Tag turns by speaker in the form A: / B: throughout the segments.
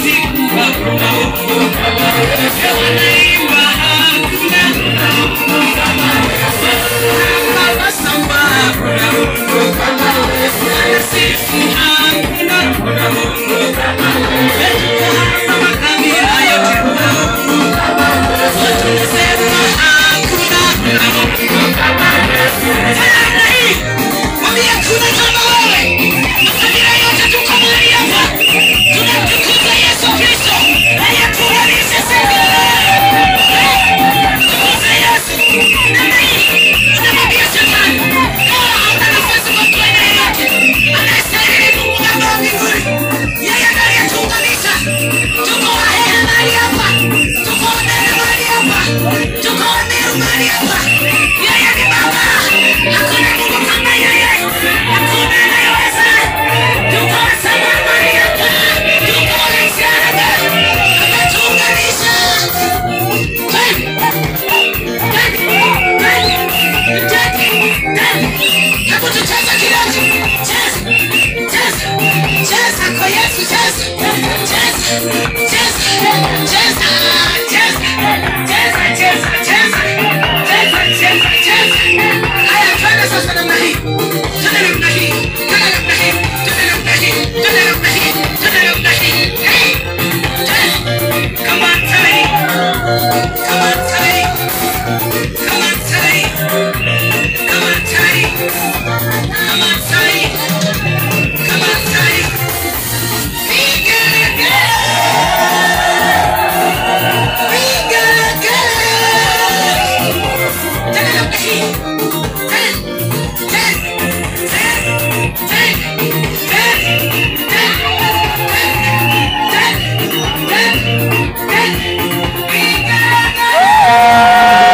A: Hakuna Mungu kama wewe. Wanaimba hakuna Mungu kama wewe. Baba samba, hakuna Mungu kama wewe. Wanasifu hakuna Mungu kama wewe. Tuko hapa makabila yote, kuna Mungu kama wewe. Tunasema hakuna Mungu kama wewe. Tena hii mwambie hakuna kama wewe. Makabila yote tuko mahali hapa, tunamtukuza Yesu Kristo aliyetuunganisha sisi. Tukuze Yesu. Namna hii unamwambia shetani kama hauna nafasi kwa mtu aina yoyote. Anayestahili ni Mungu Baba wa mbinguni, yeye ndiye aliyetuunganisha. Tuko Wahehe mahali hapa, tuko Wamere mahali hapa, tuko Wameru mahali hapa. Yeye ni Baba, hakuna Mungu kama yeye, hakuna anayeweza. Tuko Wasama mahali hapa, tuko Wanaisiaga, ametuunganisha. Hebu tucheze kidogo. Cheza, cheza, cheza kwa Yesu, cheza, cheza, cheza, cheza, cheza, cheza, cheza, cheza, cheza, cheza, cheza. Haya, twende sasa namna hii. Twende namna hii, twende namna hii, twende namna hii, twende namna hii, twende namna hii. Hey, twende. Come on, somebody. Come on, somebody. Come on, somebody. Come on, somebody. Come on, somebody. Come on, somebody. We gotta go. We gotta go. Turn it up the heat. 10, 10, 10, 10, 10, 10, 10, 10, 10. We gotta go.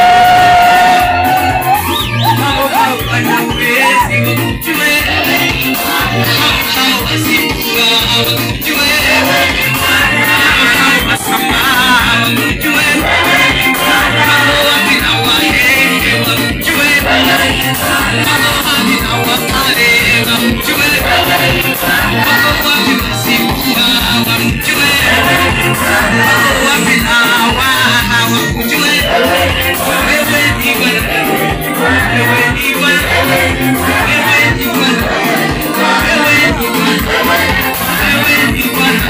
A: Wewe ni Bwana.